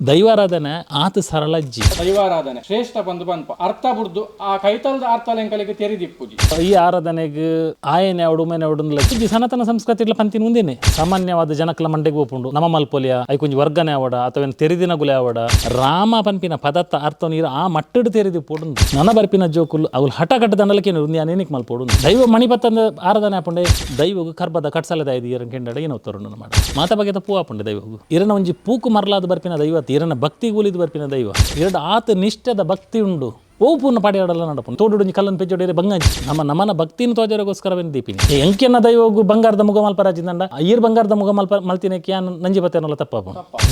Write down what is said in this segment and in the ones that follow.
ದೈವಾರಾಧನೆ ಆತ ಸರಳಜ್ಜಿ. ದೈವಾರಾಧನೆ ಶ್ರೇಷ್ಠ ಬಂದು ಪನ್ಪ ಅರ್ಥ ಬುಡ್ದು ಆ ಕೈತಲ್ದ ಅರ್ಥ ಎಂಕಲಿಗೆ ತೆರಿದಿಪ್ಪುಜಿ. ಈ ಆರಾಧನೆಗೆ ಆಯನೆ ಅವಡು ಉಮೇನೆ ಅವಡು ಇಜ್ಜಿ. ಸನಾತನ ಸಂಸ್ಕೃತಿ ಇಡ್ಲ ಪಂತಿನ ಮುಂದೇನೆ ಸಾಮಾನ್ಯವಾದ ಜನಕ್ಲ ಮಂಡೆಗೆ ಹೋಪುಂಡು. ನಮ್ಮ ಮಲ್ಪೊಲಿಯ ಐಕೊಂಜಿ ವರ್ಗನೆ ಅವಡ ಅಥವಾ ತೆರಿದಿನ ಗುಲೆ ಅವಡ ರಾಮ ಪನ್ಪಿನ ಪದತ್ತ ಅರ್ಥ ನೀರು ಆ ಮಟ್ಟಡು ತೆರಿದಿಪ್ಪುಡು. ನನ ಬರ್ಪಿನ ಜೋಕುಲು ಅವ್ಲು ಹಠ ಕಟ್ಟದಂಡಲಕ್ಕೆ ಅನೇನಿಕ್ ಮಲ್ಪೋಡು. ದೈವ ಮಣಿಪತ್ತಂದ ಆರಾಧನೆ ಆಪುಂಡೆ ದೈವಗು ಕರ್ಬದ ಕಟ್ಸಲದ ಐದು ಇರನ್ ಕೆಂಡಡ ಏನೋ ತರುಣ ಮಾಡ ಮಾತ ಬಗೆತ ಪೂ ಆಪುಂಡೆ ದೈವಗು ಇರನ ಒಂಜಿ ಪೂಕು ಮರಲಾದ ಬರ್ಪಿನ ದೈವ, ಇರನ ಭಕ್ತಿ ಗೂಲಿದ ಬರ್ಪಿನ ದೈವ, ಎರಡು ಆತ ನಿಷ್ಠದ ಭಕ್ತಿ ಉಂಡು. ಓ ಪೂರ್ಣ ಪಾಡಿಯಾಡಲ್ಲ ನಡಪು ತೋಡು ಕಲ್ಲನ್ ಪೆಜ್ಜೋಡಿ ಬಂಗಾಜಿ ನಮ್ಮ ನಮನ ಭಕ್ತಿನ ತೋಜರಗೋಸ್ಕರವೇನು ದೀಪಿನಿ ಎಂಕೆನ್ನ ದೈವಗು ಬಂಗಾರದ ಮುಗ ಮಲ್ಪರಾಜಿಂದಂಡ ಈರ್ ಬಂಗಾರದ ಮುಗ ಮಲ್ಪ ಮಲ್ತಿನ ಕ್ಯಾನ್ ನಂಜಿ ಬತ್ತೇನಲ್ಲ ತಪ್ಪ.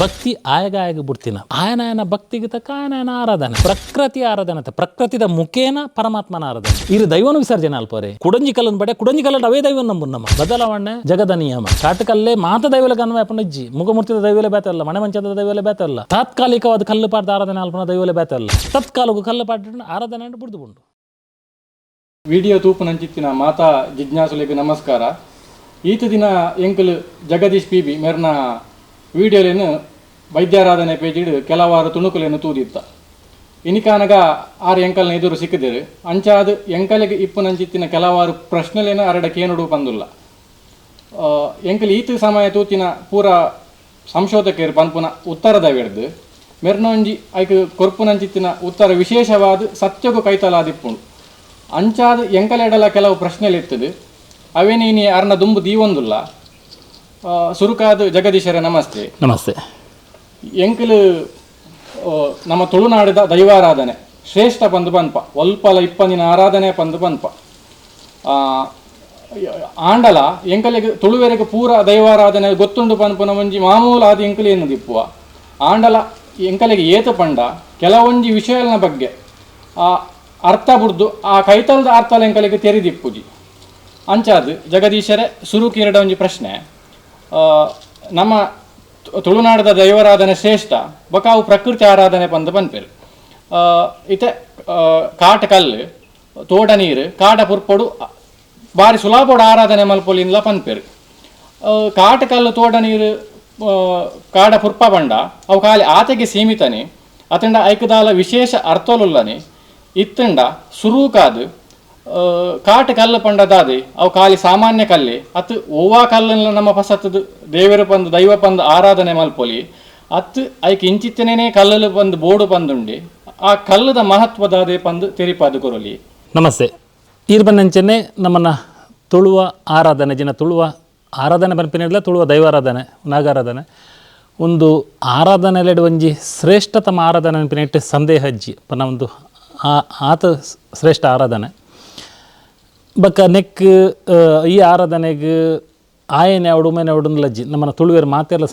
ಭಕ್ತಿ ಆಯಗ ಆಯಗ ಬಿಡ್ತಿನ ಆಯನಾಯನ ಭಕ್ತಿಗೆ ತಕ್ಕ ಆಯನಾಯನ ಆರಾಧನೆ, ಪ್ರಕೃತಿ ಆರಾಧನೆ, ಪ್ರಕೃತಿದ ಮುಖೇನ ಪರಮಾತ್ಮನ ಆರಾಧನೆ. ಇರು ದೈವನು ವಿಸರ್ಜನೆ ಅಲ್ಪರೆ ಕುಡಂಜಿ ಕಲ್ಲನ್ ಬಡೆ ಕುಡಂಜಿ ಕಲ್ಲನ್ ಅವೇ ದೈವ ನಂಬು ನಮ್ಮ ಬದಲಾವಣೆ ಜಗದ ನಿಯಮ. ಕಾಟಕಲ್ಲೇ ಮಾತ ದೈವಲ ಅನ್ವಯ ಅಜ್ಜಿ ಮುಗಮೂರ್ತಿದ ದೈವಲೆ ಬೇತಲ್ಲ, ಮಣೆ ಮಂಚದ ದೈವಲೆ ಬೇತಲ್ಲ, ತಾತ್ಕಾಲಿಕವಾದ ಕಲ್ಲು ಪಾಡ್ದ ಆರಾಧನೆ ಅಲ್ಪನ ದೈವಲೆ ಬೇತಲ್ಲ, ತತ್ಕಾಲಕ್ಕೂ ಕಲ್ಲು ಪಾಡ ಆರಾಧನೆ ಬುಡ್ದು ಉಂಟು. ವಿಡಿಯೋ ತೂಪು ನಂಚಿತ್ತಿನ ಮಾತಾ ಜಿಜ್ಞಾಸುಲೆಗ್ ನಮಸ್ಕಾರ. ಈತ ದಿನ ಎಂಕಲ್ ಜಗದೀಶ್ ಪಿ ಬಿ ಮೇರ್ನ ವಿಡಿಯೋಲೇನು ವೈದ್ಯಾರಾಧನೆ ಪೇಜಿಡ್ ಕೆಲವಾರು ತುಣುಕುಲೇನು ತೂದಿತ್ತ. ಇನಿಕಾನಗ ಆರು ಎಂಕಲ್ನ ಎದುರು ಸಿಕ್ಕಿದರು. ಅಂಚಾದ ಎಂಕಲಿಗೆ ಇಪ್ಪು ನಂಚಿತ್ತಿನ ಕೆಲವಾರು ಪ್ರಶ್ನೆಲೇನು ಅರಡ ಕೇನುಡು ಪಂದುಲ್ಲ. ಎಂಕಲ್ ಈತ ಸಮಯ ತೂತಿನ ಪೂರ ಸಂಶೋಧಕರು ಪನ್ಪುನ ಉತ್ತರದ ವೆಡ್ದು ಮೆರ್ನೊಂಜಿ ಐಕ್ ಕೊರ್ಪುನಂಚಿತ್ತಿನ ಉತ್ತರ ವಿಶೇಷವಾದ ಸತ್ಯಗೂ ಕೈತಲಾದಿಪ್ಪುಂಡು. ಅಂಚಾದ ಎಂಕಲೆಡಲ ಕೆಲವು ಪ್ರಶ್ನೆಲಿತ್ತದು, ಅವೇನೇನಿ ಅರ್ನ ದುಂಬು ದೀವೊಂದುಲ್ಲ. ಸುರುಕಾದ ಜಗದೀಶರ ನಮಸ್ತೆ. ನಮಸ್ತೆ. ಎಂಕಲು ನಮ್ಮ ತುಳುನಾಡಿದ ದೈವಾರಾಧನೆ ಶ್ರೇಷ್ಠ ಪಂದು ಪನ್ಪ ಒಲ್ಪಲ ಇಪ್ಪಂದಿನ ಆರಾಧನೆ ಪಂದು ಪನ್ಪ. ಆಂಡಲ ಎಂಕಲಿಗೆ ತುಳುವೆರೆಗೆ ಪೂರ ದೈವಾರಾಧನೆ ಗೊತ್ತುಂಡು ಪನ್ಪುನ ಒಂಜಿ ಮಾಮೂಲಾದ ಎಂಕಲು ಏನು ದಿಪ್ಪುವ. ಆಂಡಲ ಎಂಕಲಿಗೆ ಏತ ಪಂಡ ಕೆಲವೊಂಜಿ ವಿಷಯದ ಬಗ್ಗೆ ಆ ಅರ್ಥ ಬುಡ್ದು ಆ ಕೈತಲ್ದ ಅರ್ಥ ಎಂಕಲಿಗೆ ತೆರಿದಿಪ್ಪುಜಿ. ಅಂಚಾದ್ ಜಗದೀಶರೇ ಸುರುಕೀರಡ ಒಂಜಿ ಪ್ರಶ್ನೆ, ನಮ್ಮ ತುಳುನಾಡದ ದೈವಾರಾಧನೆ ಶ್ರೇಷ್ಠ ಬೊಕ ಅವು ಪ್ರಕೃತಿ ಆರಾಧನೆ ಪಂದು ಪನ್ಪೆರು. ಇತ್ತೆ ಕಾಟ ಕಲ್ಲು ತೋಡ ನೀರು ಕಾಡ ಪುರ್ಪೊಡು ಬಾರಿ ಸುಲಾಪೊಡು ಆರಾಧನೆ ಮಲ್ಪೊಲಿನ್ಲ ಪನ್ಪೆರು. ಕಾಟ ಕಲ್ಲು ತೋಡ ನೀರು ಕಾಡ ಪುರ್ಪ ಬಂಡ ಅವು ಖಾಲಿ ಆತೆಗೆ ಸೀಮಿತನೆ ಅತಂಡ ಐಕದಾಲ ವಿಶೇಷ ಅರ್ಥಲುಲ್ಲನೆ ಇತ್ತಂಡ ಸುರೂಕಾದು ಕಾಟ ಕಲ್ಲು ಪಂಡ ದಾದೆ ಅವು ಖಾಲಿ ಸಾಮಾನ್ಯ ಕಲ್ಲೆ ಅತ್ ಓವಾ ಕಲ್ಲನ್ನ ನಮ್ಮ ಪಸತ್ತದು ದೇವರು ಪಂದು ದೈವ ಪಂದು ಆರಾಧನೆ ಮಲ್ಪೊಲಿ ಅತ್ ಐಕ್ ಇಂಚಿತ್ತನೇ ಕಲ್ಲಲು ಬಂದು ಬೋಡು ಪಂದುಂಡೆ ಆ ಕಲ್ಲದ ಮಹತ್ವದಾದೆ ಪಂದು ತೆರಿಪಾದು ಕೊರಲಿ. ನಮಸ್ತೆ. ಈರ್ಬನ್ನಂಚನೆ ನಮ್ಮನ್ನ ತುಳುವ ಆರಾಧನೆ ಜಿನ ತುಳುವ ಆರಾಧನೆ ಪನ್ಪಿನಿಡ್ಲ ತುಳುವ ದೈವಾರಾಧನೆ ನಾಗಾರಾಧನೆ ಒಂದು ಆರಾಧನೆಲೆಡು ಒಂಜಿ ಶ್ರೇಷ್ಠತಮ ಆರಾಧನೆ ಅನ್ಪಿನ ಸಂದೇಹ ಅಜ್ಜಿ ಪನ್ನ ಒಂದು ಆತ ಶ್ರೇಷ್ಠ ಆರಾಧನೆ ಬಕ್ಕ ನೆಕ್. ಈ ಆರಾಧನೆಗೆ ಆಯನೆ ಅವಡು ಉಮೇನೆ ಅವಡು ಲಜ್ಜಿ ನಮ್ಮನ್ನ ತುಳುವೇರು ಮಾತೆಲ್ಲ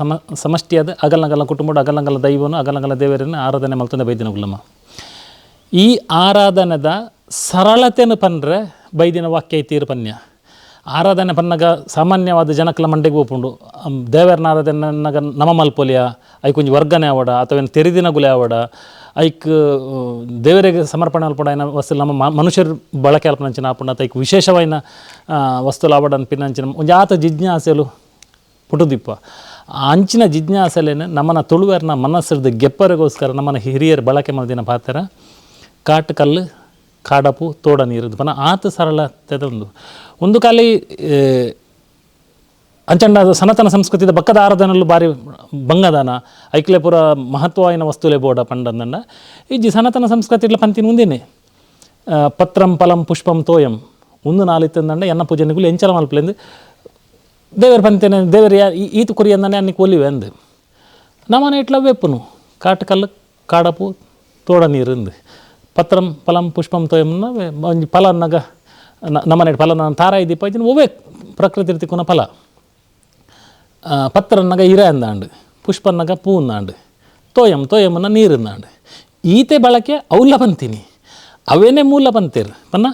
ಸಮಷ್ಟಿಯಾದ ಅಗಲಂಗಲ ಕುಟುಂಬಡು ಅಗಲಂಗಲ ದೈವನು ಅಗಲಂಗಲ ದೇವರನ್ನು ಆರಾಧನೆ ಮಲ್ತಂದೆ ಬೈದಿನ ಗುಲ್ಲಮ್ಮ. ಈ ಆರಾಧನೆದ ಸರಳತೆನು ಪನ್ರೆ ಬೈದಿನ ವಾಕ್ಯ ಐತೀರು ಪನ್ಯ. ಆರಾಧನೆ ಪನ್ನಗ ಸಾಮಾನ್ಯವಾದ ಜನಕ್ಲ ಮಂಡೆಗೆ ಹೋಪುಂಡು. ದೇವರನ ಆರಾಧನೆ ನಮ ಮಲ್ಪೊಲಿಯ ಐಕೊಂಜಿ ವರ್ಗನೆ ಆವಡ ಅಥವಾ ಏನು ತೆರಿದಿನ ಗುಲೆ ಆವಡ ಐಕ್ ದೇವರಿಗೆ ಸಮರ್ಪಣೆ ಅಲ್ಪಡ ಐನ ವಸ್ತು ನಮ್ಮ ಮನುಷ್ಯರು ಬಳಕೆ ಅಲ್ಪನಂಚಿನ ಆಪುಂಡ ಐಕ್ ವಿಶೇಷವಾಯಿನ ವಸ್ತುಲು ಆವಡ ಅನ್ಪಿನಂಚಿನ ಒಂಜಿ ಆತ ಜಿಜ್ಞಾಸೆಲು ಪುಟುದಿಪ್ಪ. ಅಂಚಿನ ಜಿಜ್ಞಾಸೆಲೇನು ನಮ್ಮನ ತುಳುವೆರ್ನ ಮನಸ್ಸಿರ್ದ ಗೆಪ್ಪರಿಗೋಸ್ಕರ ನಮ್ಮನ ಹಿರಿಯರು ಬಳಕೆ ಮಲ್ದಿನ ಪಾತ್ರ ಕಾಟು ಕಲ್ಲು ಕಾಡಪು ತೋಡ ನೀರು ಪನ ಆತ ಸರಳತೆದೊಂದು ಒಂದು ಕಾಲಿ. ಅಂಚಂಡ ಸನಾತನ ಸಂಸ್ಕೃತಿದ ಬಕ್ಕದ ಆರಾಧನೆಲು ಬಾರಿ ಬಂಗದಾನ ಐಕ್ಲೆ ಪೂರ ಮಹತ್ವವಾಯಿನ ವಸ್ತುಲೆ ಬೋಡ ಪಂಡಂದಂಡ ಇಜ್ಜಿ. ಸನಾತನ ಸಂಸ್ಕೃತಿ ಇಡ್ಲ ಪಂತಿನ ಮುಂದೇನೆ ಪತ್ರಂ ಫಲಂ ಪುಷ್ಪಂ ತೋಯಂ ಒಂದು ನಾಲಿತ್ತಂದಂಡ ಎನ್ನ ಪೂಜೆನಿಗುಲು ಎಂಚಲ ಮಲ್ಪಲೆಂದು ದೇವರ ಪಂತೇನೆ ದೇವರ ಯಾ ಈತು ಕುರಿ ಅಂದಾನೆ ಅನ್ನಿಕ್ ಒಲಿವೆ ಅಂದು. ನಮ್ಮನೆ ಇಟ್ಲ ವೆಪ್ಪುನು ಕಾಟು ಕಲ್ಲು ಕಾಡಪು ತೋಡ ನೀರಿಂದು ಪತ್ರಂ ಫಲಂ ಪುಷ್ಪಂ ತೋಯಂನ ಒಂಜಿ ಫಲ ಅನ್ನಗ ನಮ್ಮನೆ ಫಲ ತಾರಾಯಿ ದೀಪ ಇಜ್ಜಿನ ಒವ್ವೇ ಪ್ರಕೃತಿ ತಿಕ್ಕುನ ಫಲ, ಪತ್ರನ್ನಗ ಇರ ಅಂದಾಂಡು, ಪುಷ್ಪನ್ನಗ ಪೂ ಅಂದಾಂಡು, ತೋಯಂ ತೋಯಮ್ಮನ ನೀರು ಅಂದಾಂಡು. ಈತೆ ಬಳಕೆ ಅವಲ್ಲ ಬಂತೀನಿ ಅವೇನೇ ಮೂಲ ಬಂತೀರ್ ಪನ್ನ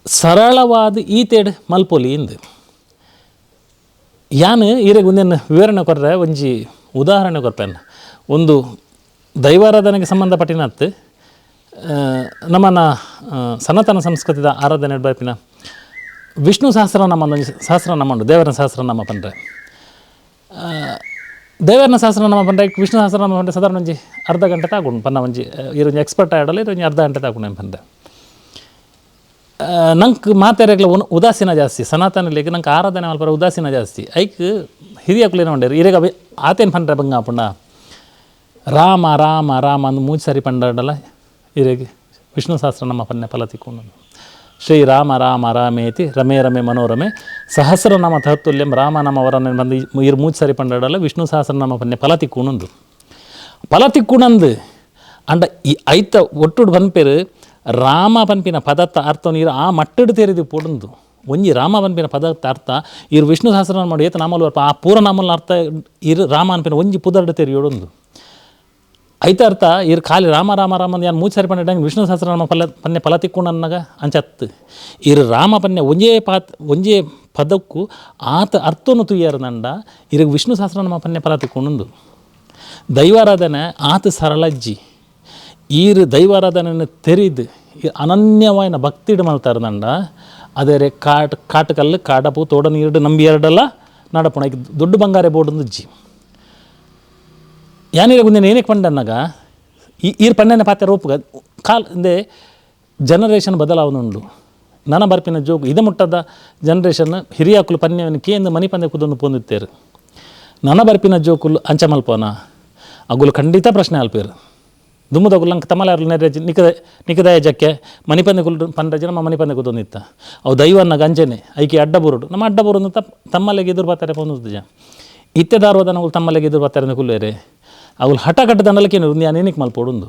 ಸರಳವಾದ ಈತೇಡ್ ಮಲ್ಪೊಲಿ ಇಂದು. ಯಾನ್ ಈರೆಗ್ ಒಂದೇನು ವಿವರಣೆ ಕೊರ್ರೆ ಒಂಜಿ ಉದಾಹರಣೆ ಕೊರ್ಪೇನ್. ಒಂದು ದೈವಾರಾಧನೆಗೆ ಸಂಬಂಧಪಟ್ಟಿನತ್ತು ನಮ್ಮನ ಸನಾತನ ಸಂಸ್ಕೃತಿದ ಆರಾಧನೆ ಬರ್ಪಿನ ವಿಷ್ಣು ಸಹಸ್ರನಾಮ ಒಂಜಿ ಸಹಸ್ರನಾಮ ಉಂಡು, ದೇವರ ಸಹಸ್ರನಾಮ ಪಂಡ್ರೆ. ದೇವರನ ಸಹಸ್ರನಾಮ ಪಂಡ ವಿಷ್ಣು ಸಹಸ್ರನಾಮ ಪಂಡ ಸಾಧಾರಣ ಒಂಜಿ ಅರ್ಧ ಗಂಟೆ ತಾಗುಂಡು ಪನ್ನ ಒಂಜಿ ಇರೊಂಜಿ ಎಕ್ಸ್ಪರ್ಟ್ ಆಡಲ್ಲ ಇರೊಂಜಿ ಅರ್ಧ ಗಂಟೆ ತಾಗುಂಡು ಪಂಡೆ. ನಂಗೆ ಮಾತೆರೆಗ್ಲ ಉದಾಸೀನ ಜಾಸ್ತಿ ಸನಾತನಲಿಗೆ ನಂಗೆ ಆರಾಧನೆ ಮಲ್ಪರ ಉದಾಸೀನ ಜಾಸ್ತಿ ಐಕ್ ಹಿರಿಯಕುಲೇನ ಉಂಡೇರು ಇರೆಗ ಆತೇನು ಪಂಡ್ರೆ ಬಂಗ ಪಂಡ ರಾಮ ರಾಮ ರಾಮ ಅಂದು ಮೂಜಿ ಸರಿ ಪಂಡಾಡಲ್ಲ ಇರೆಗೆ ವಿಷ್ಣು ಸಹಸ್ರನಾಮ ಪನ್ನೆ ಫಲ ತಿಕ್ಕೊಂಡು ಶ್ರೀ ರಾಮ ರಾಮ ರಾಮೇತಿ ರಮೇ ರಮೆ ಮನೋರಮೆ ಸಹಸ್ರನಾಮ ತಹತ್ತುಲ್ಯಂ ರಾಮನಾಮ ವರನ ಬಂದು ಇರು ಮೂಜಿ ಸರಿ ಪಂಡಾಡಲ್ಲ ವಿಷ್ಣು ಸಹಸ್ರನಾಮ ಪನ್ನೆ ಫಲ ತಿಕ್ಕೊಂಡೊಂದು ಫಲ ತಿಕ್ಕೊಂಡಂದು ಅಂಡ ಈ ಐತ ಒಟ್ಟುಡು ಪನ್ಪೇರು ರಾಮ ಪನ್ಪಿನ ಪದತ್ತ ಅರ್ಥ ನೀರು ಆ ಮಟ್ಟಡು ತೆರೆದು ಪೊಡಂದು ಒಂಜಿ ರಾಮ ಪನ್ಪಿನ ಪದತ್ತ ಅರ್ಥ ಇರು ವಿಷ್ಣು ಸಹಸ್ರನಾಮ ಮಾಡಿ ಏತ ನಾಮಲು ಬರ್ಪ ಆ ಪೂರ ನಾಮಲ ಅರ್ಥ ಇರು ರಾಮ ಅನ್ಪಿನ ಒಂಜಿ ಪುದರ್ಡು ತೆರೆಯೋಡೊಂದು ಐತ ಅರ್ಥ ಇರು ಖಾಲಿ ರಾಮ ರಾಮ ರಾಮ ಯಾನ್ ಮೂಜಿ ಸರಿ ಪಂಡ ವಿಷ್ಣು ಸಹಸ್ರನಾಮ ಫಲ ಪನ್ನೆ ಫಲ ತಿಕ್ಕೊಂಡು ಅನ್ನಾಗ ಅಂಚತ್ತು ಇರು ರಾಮ ಪನ್ನೆ ಒಂಜೇ ಪಾತ್ ಒಂಜೇ ಪದಕ್ಕೂ ಆತ ಅರ್ಥವನ್ನು ತುಯ್ಯಾರದಂಡ ಇರು ವಿಷ್ಣು ಸಹಸ್ರನಾಮ ಪನ್ನೆ ಫಲ ತಿಕ್ಕೊಂಡೊಂದು. ದೈವಾರಾಧನೆ ಆತ ಸರಳಜ್ಜಿ ಈರು ದೈವಾರಾಧನೆಯನ್ನು ತೆರಿದು ಅನನ್ಯವಾಯಿನ ಭಕ್ತಿಡು ಮಲ್ತಾರದಂಡ ಅದೇ ಕಾಟ್ ಕಾಟಕಲ್ಲು ಕಾಡಪು ತೋಡ ನೀರು ನಂಬಿ ಎರಡಲ್ಲ ನಡಪುಣ ಈಗ ದೊಡ್ಡ ಬಂಗಾರೆ ಬೋರ್ಡ್ ಅಜ್ಜಿ ಯಾನಿರ ಗುಂದಿನ ಏನಕ್ಕೆ ಪಂಡನ್ನಾಗ ಈ ಈರು ಪಣ್ಣನೆ ಪಾತ್ರೆ ರೂಪಗ ಕಾಲ್ ಇಂದೆ ಜನರೇಷನ್ ಬದಲಾವಣೆ ಉಂಡು ನನ ಬರ್ಪಿನ ಜೋಗು ಇದೆ ಮುಟ್ಟದ ಜನರೇಷನ್ ಹಿರಿಯಾಕುಲು ಪನ್ಯವನ್ನು ಕೇಂದ್ರ ಮನಿ ಪಂದೆ ಕುದೊಂದು ಪೊಂದಿತ್ತೇರು ನನ ಬರ್ಪಿನ ಜೋಕುಲು ಅಂಚ ಮಲ್ಪೋನ ಅಗುಲು ಖಂಡಿತ ಪ್ರಶ್ನೆ ಅಲ್ಪೇರು ದುಮ್ಮದಗುಲು ನಂಗೆ ತಮ್ಮಲಾರ್ಲು ನೆರೆ ನಿಕದ ನಿಕದಾಯ ಜಕ್ಕೆ ಮನಿಪಂದೆ ಕುಲ್ ಪಂಡ್ರಜ ನಮ್ಮ ಮನಿಪಂದೆ ಕುದೊಂದಿತ್ತ ಅವು ದೈವನ್ನ ಗಂಜನೆ ಐಕೆ ಅಡ್ಡ ಬುರುಡು ನಮ್ಮ ಅಡ್ಡ ಬುರುಡು ತಮ್ಮಲೆಗೆ ಎದುರು ಬರ್ತಾರೆ ಪೊಂದು ಜ ಇತ್ತೆ ದಾರ್ವದನಗಳು ತಮ್ಮಲೆಗೆ ಎದುರು ಬರ್ತಾರೆ ಕುಲ್ಲೇರೆ ಅವುಲು ಹಠ ಕಟ್ಟದಂಡಲಕ್ಕೇನು ನಾನು ಏನಕ್ಕೆ ಮಲ್ಪೋಡುಂದು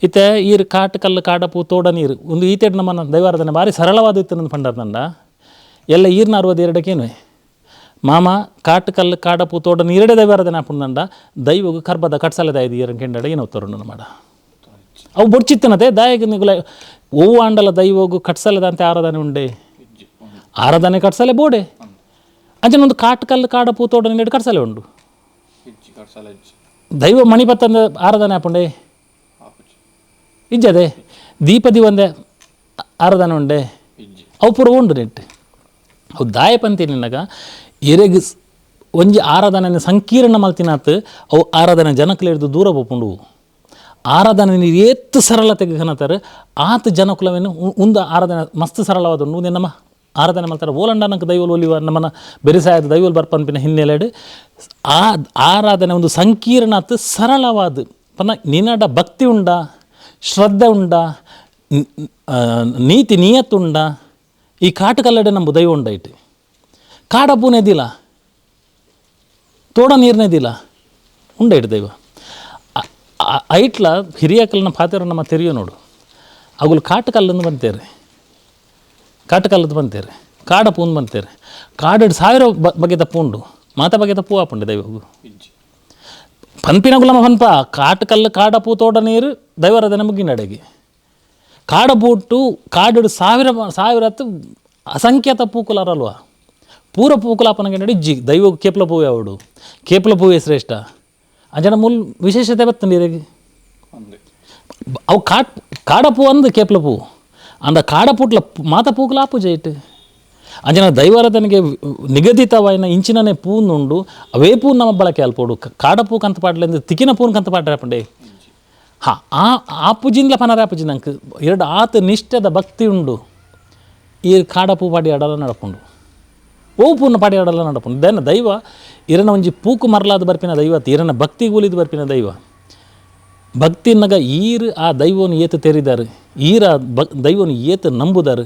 ಇತ್ತೆ ಈರು ಕಾಟು ಕಲ್ಲು ಕಾಡಪು ತೋಡ ನೀರು ಒಂದು ಈತೆಡ್ ನಮ್ಮನ್ನ ದೈವಾರಾಧನೆ ಭಾರಿ ಸರಳವಾದ ಇತ್ತು ಪಂಡರ್ದಂಡ ಎಲ್ಲ ಈರ್ನ ಅರವದು ಎರಡಕ್ಕೇನು ಮಾಮ ಕಾಟು ಕಲ್ಲು ಕಾಡಪು ತೋಡ ನೀರಡೆ ದೈವಾರಾಧನೆ ಹಾಪುಂದಂಡ ದೈವಗು ಕರ್ಬದ ಕಟ್ಸಲದ ಐದು ಈರನ್ ಕೆಂಡಡ ಏನು ತರುಣ ಮಾಡ ಅವು ಬೊಡ್ಚಿತ್ತನತೆ ದಾಯಗ ನಿಗುಲ ಓವು ಆಂಡಲ ದೈವಗು ಕಟ್ಸಲದ ಅಂತ ಆರಾಧನೆ ಉಂಡೆ ಆರಾಧನೆ ಕಟ್ಸಲೆ ಬೋಡೆ ಅಂಚನ ಒಂದು ಕಾಟು ಕಲ್ಲು ಕಾಡಪು ತೋಡ ನೀರು ಕಟ್ಸಲೆ ಉಂಡು ದೈವ ಮಣಿಪತ್ತಂದ ಆರಾಧನೆ ಆಪುಂಡೆ ಇಜ್ಜದೆ ದೀಪದಿ ಒಂದೇ ಆರಾಧನೆ ಉಂಡೆ ಅವು ಪೂರ ಉಂಡು ನೆಟ್ಟು ಅವು ದಾಯ ಪಂತಿ ನಿನ್ನಗ ಎರೆಗ್ ಒಂಜಿ ಆರಾಧನೆ ಸಂಕೀರ್ಣ ಮಲ್ತಿನಾತ್ ಅವು ಆರಾಧನೆ ಜನಕುಲು ದೂರ ಪೋಪುಂಡು ಆರಾಧನೆ ನೀರು ಏತ್ತು ಸರಳತೆಗೆ ಕನತಾರೆ ಆತ ಜನಕುಲವೇನು ಉಂದು ಆರಾಧನೆ ಮಸ್ತ್ ಸರಳವಾದ ಉಂಡು ನಮ್ಮ ಆರಾಧನೆ ಮಾಡ್ತಾರೆ ಓಲಂಡ ನಂಗೆ ದೈವಲ್ ಒಲಿವ ನಮ್ಮನ್ನ ಬೆರಿಸಾಯದ ದೈವಲ್ ಬರ್ಪನ್ಪಿನ ಹಿನ್ನೆಲೆಡು ಆ ಆರಾಧನೆ ಒಂದು ಸಂಕೀರ್ಣತ್ ಸರಳವಾದ ಪನ್ನ ನಿನ್ನಡ ಭಕ್ತಿ ಉಂಡ ಶ್ರದ್ಧೆ ಉಂಡ ನೀತಿ ನಿಯತ್ತುಂಡ ಈ ಕಾಟುಕಲ್ಲಡೆ ನಮ್ಮ ದೈವ ಉಂಡ ಇಟ್ಟು ಕಾಡ ಪೂನೆದಿಲ್ಲ ತೋಡ ನೀರ್ನೆದಿಲ್ಲ ಉಂಡ ಇಟ್ಟು ದೈವ ಐಟ್ಲ ಹಿರಿಯಕಲ್ನ ಪಾತೆರ ನಮ್ಮ ತೆರಿಯೋ ನೋಡು ಅಗುಲು ಕಾಟುಕಲ್ಲನ್ನು ಬಂತೇರಿ ಕಾಟುಕಲ್ಲದ ಬಂತೇರಿ ಕಾಡ ಪೂಂದು ಬಂತೇರಿ ಕಾಡು ಸಾವಿರ ಬಗೆದ ಪೂಂಡು ಮಾತ ಬಗೆದ ಪೂ ಆಪುಂಡೆ ದೈವಗು ಪನ್ಪಿನ ಗುಲಮ ಪನ್ಪ ಕಾಟುಕಲ್ಲು ಕಾಡ ಪೂ ತೋಡ ನೀರು ದೈವರಾಧನೆ ಮುಗಿನಡೆಗೆ ಕಾಡ ಬೂಟು ಕಾಡು ಸಾವಿರ ಸಾವಿರ ಹತ್ತು ಅಸಂಖ್ಯಾತ ಪೂಕುಲಾರಲ್ವ ಪೂರ ಪೂಕುಲಾಪನಗೆ ನಡಿ ಜಿ ದೈವ ಕೇಪ್ಲ ಪೂವೆ ಅವಡು ಕೇಪ್ಲ ಪೂವೆ ಶ್ರೇಷ್ಠ ಅಂಜನ ಮೂಲ ವಿಶೇಷತೆ ಬತ್ತಂడి ಇರೆಗೆ ಅವು ಕಾಟ್ ಕಾಡ ಪೂ ಅಂದು ಕೇಪ್ಲ ಪೂ ಅಂದ ಕಾಡ ಪೂಟ್ಲ ಮಾತ ಪೂಕುಲ ಪೂಜೆ ಇಟ್ಟು ಅಂಜನ ದೈವಾರಾಧನೆಗೆ ನಿಗದಿತವಾಯಿನ ಇಂಚಿನನೇ ಪೂನುಂಡು ಅವೇ ಪೂ ನಮ್ಮ ಬಳಕೆ ಅಲ್ಪೋಡು ಕಾಡ ಪೂ ಕಂತ ಪಾಡ್ಲೆಂದು ತಿಕ್ಕಿನ ಪೂನ್ ಕಂತ ಪಾಡ್ರೆ ಹಾಂ ಆ ಆ ಪೂಜಿಂದಲ ಪನರ ಪೂಜಿ ನಂಗೆ ಎರಡು ಆತ ನಿಷ್ಠದ ಭಕ್ತಿ ಉಂಡು ಈ ಕಾಡ ಪೂ ಪಾಡಿ ಆಡಲ ನಡಪುಂಡು ಓ ಪೂನ ಪಾಡಿ ಆಡಲ ನಡಪುಂಡು ದೈನ ದೈವ ಇರನ ಒಂಜಿ ಪೂಕು ಮರಲಾದ ಬರ್ಪಿನ ದೈವ ಇರನ ಭಕ್ತಿ ಗೂಲಿದ ಬರ್ಪಿನ ದೈವ ಭಕ್ತಿನಗ ಈರು ಆ ದೈವವನ್ನು ಏತು ತೆರಿದಾರು ಈರ ದೈವವನ್ನು ಏತು ನಂಬುದಾರು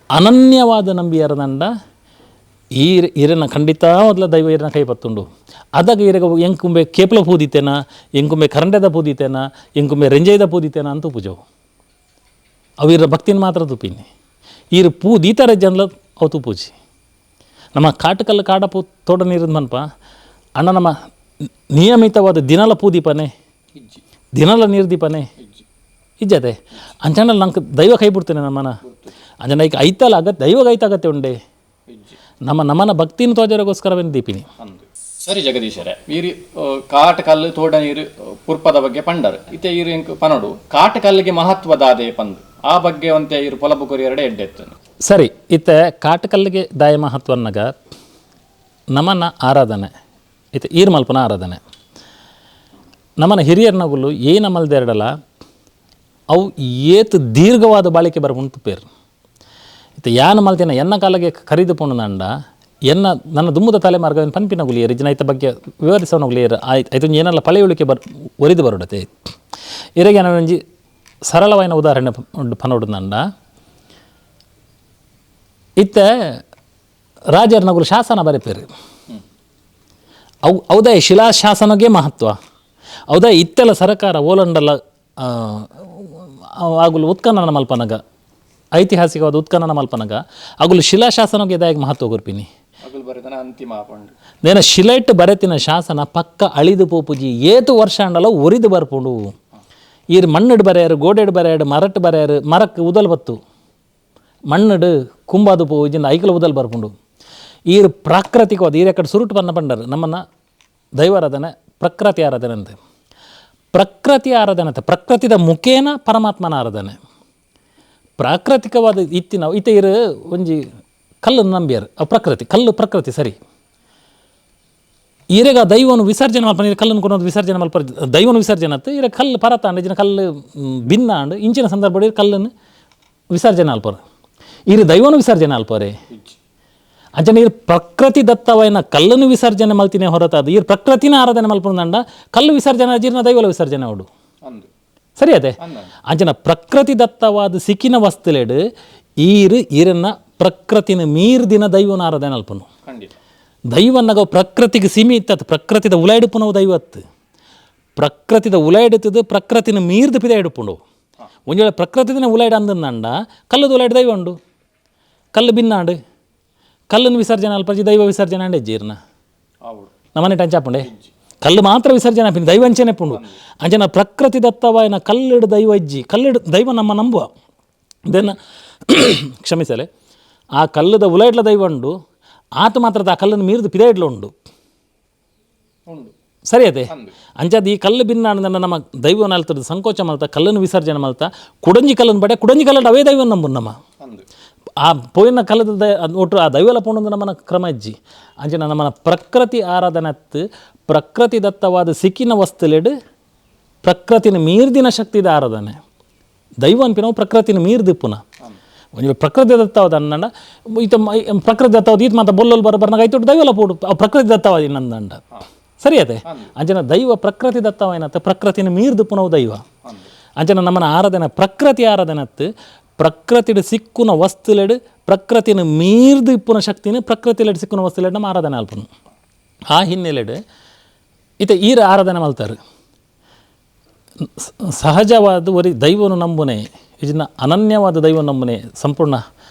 ಅನನ್ಯವಾದ ನಂಬಿಯಾರದಂಡ ಈರ್ ಇರನ ಖಂಡಿತ ಮೊದಲ ದೈವ ಇರನ ಕೈ ಪತ್ತುಂಡು ಅದಾಗ ಇರಗ ಎಂಕುಂಬೆ ಕೇಪಲ ಪೂದಿತೇನ ಎಂಕುಂಬೆ ಕರಂಡೆದ ಪೂದಿತೇನ ಎಂಕುಂಬೆ ರೆಂಜೈದ ಪೂದಿತೇನ ಅಂತ ಪೂಜವು ಅವು ಇರ ಭಕ್ತಿನ ಮಾತ್ರ ತುಪಿನಿ ಈರು ಪೂ ದೀತಾರೆ ಜನಲ ಅವು ತುಪೂಜಿ ನಮ್ಮ ಕಾಟಕಲ್ಲು ಕಾಡ ಪೂ ತೋಟ ನೀರಿನ ಮನ್ಪ ಅಣ್ಣ ನಮ್ಮ ನಿಯಮಿತವಾದ ದಿನಲ ಪೂ ದೀಪನೇ ದಿನಲ ನೀರು ದೀಪನೇ ಇಜ್ಜದೆ ಅಂಚನ ನಂಗೆ ದೈವ ಕೈ ಬಿಡ್ತೇನೆ ನಮ್ಮನ ಅಂಜನ ಈಗ ಐತಲ್ಲ ಅಗತ್ಯ ದೈವಗೆ ಐತ ಅಗತ್ಯ ಉಂಡೆ ನಮ್ಮ ನಮ್ಮನ ಭಕ್ತಿನ ತೋಜರೋಗೋಸ್ಕರವೇನು ದೀಪಿನಿ. ಸರಿ ಜಗದೀಶರೇ, ಈರಿ ಕಾಟಕಲ್ಲು ತೋಡ ನೀರು ಪುರ್ಪದ ಬಗ್ಗೆ ಪಂಡರು ಇತ್ತೆ ಈರು ಎಂಕ್ ಪನೋಡು ಕಾಟಕಲ್ಲಿಗೆ ಮಹತ್ವದಾದೆ ಪಂದು ಆ ಬಗ್ಗೆ ಒಂತೆ ಇರು ಪೊಲಬು ಎರಡೇ ಎಡ್ಡೆತ್ತು. ಸರಿ, ಇತ್ತೆ ಕಾಟಕಲ್ಲಿಗೆ ದಾಯ ಮಹತ್ವನ್ನಗ ನಮನ ಆರಾಧನೆ ಇತ್ತೆ ಈರ್ ಮಲ್ಪನ ಆರಾಧನೆ ನಮ್ಮನ ಹಿರಿಯರ್ನಗುಲು ಏನ ಮಲ್ದೆರಡಲ ಅವು ಏತ್ ದೀರ್ಘವಾದ ಬಾಳಿಕೆ ಬರಪುಂಡು ಪೇರು. ಇತ್ತೆ ಯಾನ್ ಮಲ್ತಿನ ಎನ್ನ ಕಾಲಗೆ ಖರೀದು ಪೋಣುಂಡ ಎನ್ನ ನನ್ನ ದುಮ್ಮದ ತಲೆಮಾರ್ಗ ಪನ್ಪಿನಗುಲಿಯರು ಇಜ್ಜಿನ ಐತ ಬಗ್ಗೆ ವಿವರಿಸೋನಗುಲಿಯರು ಆಯ್ತು ಏನೆಲ್ಲ ಪಳೆಯುಳಿಕೆ ಬರ್ ಒರಿದು ಬರೋಡತೆ. ಇರೆಗೆ ಒಂಜಿ ಸರಳವಾಯಿನ ಉದಾಹರಣೆ ಉಂಡು ಪನೋಡುಂಡ. ಇತ್ತೆ ರಾಜರ್ನಗುಲು ಶಾಸನ ಬರೆಪೇರು, ಅವು ಔದಾಯ ಶಿಲಾಶಾಸನಗೆ ಮಹತ್ವ. ಔದಾಯ ಇತ್ತೆಲ್ಲ ಸರಕಾರ ಓಲಂಡಲ ಆಗುಲು ಉತ್ಖನನ ಮಲ್ಪನಗ, ಐತಿಹಾಸಿಕವಾದ ಉತ್ಖನನ ಮಲ್ಪನಗ ಅಗುಲು ಶಿಲಾಶಾಸನಗೆ ದಾಯಕ ಮಹತ್ವ ಕೊರ್ಪಿನಿ. ನೇನ ಶಿಲೈಟ್ ಬರೆತಿನ ಶಾಸನ ಪಕ್ಕ ಅಳಿದು ಪೋಪುಜಿ, ಏತು ವರ್ಷ ಅಂಡಲ ಒರಿದು ಬರ್ಪುಂಡು. ಈರ್ ಮಣ್ಣು ಬರೆಯರು, ಗೋಡೆಡು ಬರೆಯರು, ಮರಟ್ಟು ಬರೆಯರು, ಮರಕ್ಕೆ ಉದಲ್ ಬತ್ತು ಮಣ್ಣಡು ಕುಂಬಾದು ಪೋಜಿಂದ ಐಕಲ ಉದಲ್ ಬರ್ಪುಂಡು. ಈರು ಪ್ರಾಕೃತಿಕವಾದ ಈರು ಎಕಡೆ ಸುರುಟು ಬನ್ನ ಪಂಡರು ನಮ್ಮನ್ನು ದೈವಾರಾಧನೆ ಪ್ರಕೃತಿ ಆರಾಧನೆ ಅಂತೆ. ಪ್ರಕೃತಿ ಆರಾಧನೆ ಅಂತ ಪ್ರಕೃತಿದ ಮುಖೇನ ಪರಮಾತ್ಮನ ಆರಾಧನೆ. ಪ್ರಾಕೃತಿಕವಾದ ಇತ್ತಿನ ಇತ್ತ ಇರು ಒಂಜಿ ಕಲ್ಲನ್ನು ನಂಬಿಯಾರು, ಅವು ಪ್ರಕೃತಿ, ಕಲ್ಲು ಪ್ರಕೃತಿ ಸರಿ. ಈರೆಗ ದೈವನು ವಿಸರ್ಜನೆ ಮಲ್ಪ ನೀರು ಕಲ್ಲನ್ನು ಕೊನೋದು ವಿಸರ್ಜನೆ ಮಲ್ಪ ದೈವನು ವಿಸರ್ಜನೆ ಅತ್ತು ಈರೆ ಕಲ್ಲು ಪರತಾಂಡು ಇಜಿನ ಕಲ್ಲು ಭಿನ್ನ ಅಂಡು ಇಂಚಿನ ಸಂದರ್ಭ ಕಲ್ಲನ್ನು ವಿಸರ್ಜನೆ ಅಲ್ಪರು. ಈರು ದೈವನು ವಿಸರ್ಜನೆ ಅಲ್ಪರೆ ಅಂಚನೆ ಈರು ಪ್ರಕೃತಿ ದತ್ತವೈನ ಕಲ್ಲನ್ನು ವಿಸರ್ಜನೆ ಮಲ್ತಿನೇ ಹೊರತಾದ ಈರು ಪ್ರಕೃತಿನ ಆರಾಧನೆ ಮಲ್ಪುಂದಂಡ ಕಲ್ಲು ವಿಸರ್ಜನೆ ಜೀರ್ಣ ದೈವಲ ವಿಸರ್ಜನೆ ಅವಡು ಸರಿ ಅದೇ. ಅಂಚನ ಪ್ರಕೃತಿ ದತ್ತವಾದ ಸಿಕ್ಕಿನ ವಸ್ತುಲೆಡು ಈರು ಈರನ್ನ ಪ್ರಕೃತಿನ ಮೀರ್ದಿನ ದೈವನ ಆರಾಧನೆ ಅಲ್ಪನು. ದೈವನ್ನಗ ಪ್ರಕೃತಿಗೆ ಸೀಮಿತ, ಪ್ರಕೃತಿದ ಉಲಾಯಿಡುಪುನವು ದೈವತ್ತು, ಪ್ರಕೃತಿದ ಉಲಾಯಿಡುತ್ತದು ಪ್ರಕೃತಿನ ಮೀರ್ದು ಪಿದ ಇಡುಪುಂಡು. ಒಂದು ವೇಳೆ ಪ್ರಕೃತಿನ ಉಲಾಯಿಡು ಅಂದಂಡ ಕಲ್ಲದ ಉಲಾಯಿಡು ದೈವ ಉಂಡು, ಕಲ್ಲು ಬಿನ್ನಾಂಡು ಕಲ್ಲನ್ನು ವಿಸರ್ಜನೆ ಅಲ್ಪಜಿ ದೈವ ವಿಸರ್ಜನೆ ಅಂಡೆ ಜೀರ್ಣ ನಮ್ಮನೆ ಟಂಚಾಪುಂಡೆ ಕಲ್ಲು ಮಾತ್ರ ವಿಸರ್ಜನೆ ಆಪಿನ ದೈವ ಅಂಚನೆ ಪುಂಡು. ಅಂಚನ ಪ್ರಕೃತಿ ದತ್ತವಾಯನ ಕಲ್ಲಿಡು ದೈವ ಇಜ್ಜಿ, ಕಲ್ಲಿಡು ದೈವ ನಮ್ಮ ನಂಬುವ then ಕ್ಷಮಿಸಲೆ ಆ ಕಲ್ಲದ ಉಲೈಡ್ಲ ದೈವ ಉಂಡು, ಆತ ಮಾತ್ರದ ಆ ಕಲ್ಲನ್ನು ಮೀರಿದು ಪಿದಾಯಿಡ್ಲ ಉಂಡು ಸರಿ ಅದೇ. ಅಂಚಾದ ಈ ಕಲ್ಲು ಭಿನ್ನ ಅಂದ ನಮ್ಮ ದೈವನ ಅಲ್ತದ ಸಂಕೋಚ ಮಲ್ತ ಕಲ್ಲನ್ನು ವಿಸರ್ಜನೆ ಮಲ್ತ ಕುಡಂಜಿ ಕಲ್ಲನ್ನು ಬಡೆ ಕುಡಂಜಿ ಕಲ್ಲಡು ಅವೇ ದೈವ ನಂಬು ನಮ್ಮ ಆ ಪೋಯಿನ ಕಲ್ಲದ ಒಟ್ಟು ಆ ದೈವಲ ಪೋಣಂದು ನಮ್ಮನ ಕ್ರಮ ಇಜ್ಜಿ. ಅಂಚನ ನಮ್ಮನ ಪ್ರಕೃತಿ ಆರಾಧನತ್ತು ಪ್ರಕೃತಿ ದತ್ತವಾದ ಸಿಕ್ಕಿನ ವಸ್ತುಲೆಡು ಪ್ರಕೃತಿನ ಮೀರ್ದಿನ ಶಕ್ತಿದ ಆರಾಧನೆ. ದೈವ ಅನ್ಪಿನವು ಪ್ರಕೃತಿನ ಮೀರ್ದಿಪ್ಪುನ ಒಂಜಿ ಪ್ರಕೃತಿ ದತ್ತವಾದ ಅನ್ನಂಡ ಈತ ಪ್ರಕೃತಿ ದತ್ತವಾದ ಈತ ಮಾತ ಬೊಲ್ಲೊಲ್ ಬರ ಬರ್ನಾಗ ಐತೊಟ್ಟು ದೈವಲ ಪೋಡು ಪ್ರಕೃತಿ ದತ್ತವಾದ ಇನ್ನಂದಂಡ ಸರಿ ಅದೇ. ಅಂಚನ ದೈವ ಪ್ರಕೃತಿ ದತ್ತವಾಯಿನತ್ತ ಪ್ರಕೃತಿನ ಮೀರ್ದಿಪ್ಪುನವು ದೈವ. ಅಂಚನ ನಮ್ಮನ ಆರಾಧನೆ ಪ್ರಕೃತಿ ಆರಾಧನತ್ತು ಪ್ರಕೃತಿಡು ಸಿಕ್ಕುನ ವಸ್ತುಲೆಡು ಪ್ರಕೃತಿನ ಮೀರ್ದು ಇಪ್ಪುನ ಶಕ್ತಿನ ಪ್ರಕೃತಿಲೆಡು ಸಿಕ್ಕುನ ವಸ್ತುಲೆಡು ನಮ್ಮ ಆರಾಧನೆ ಅಲ್ಪನು. ಆ ಹಿನ್ನೆಲೆಡು ಈತ ಈರ ಆರಾಧನೆ ಮಲ್ತಾರೆ ಸಹಜವಾದ ಒರಿ ದೈವನು ನಂಬುನೆ ಇದನ್ನ ಅನನ್ಯವಾದ ದೈವ ನಂಬುನೆ ಸಂಪೂರ್ಣ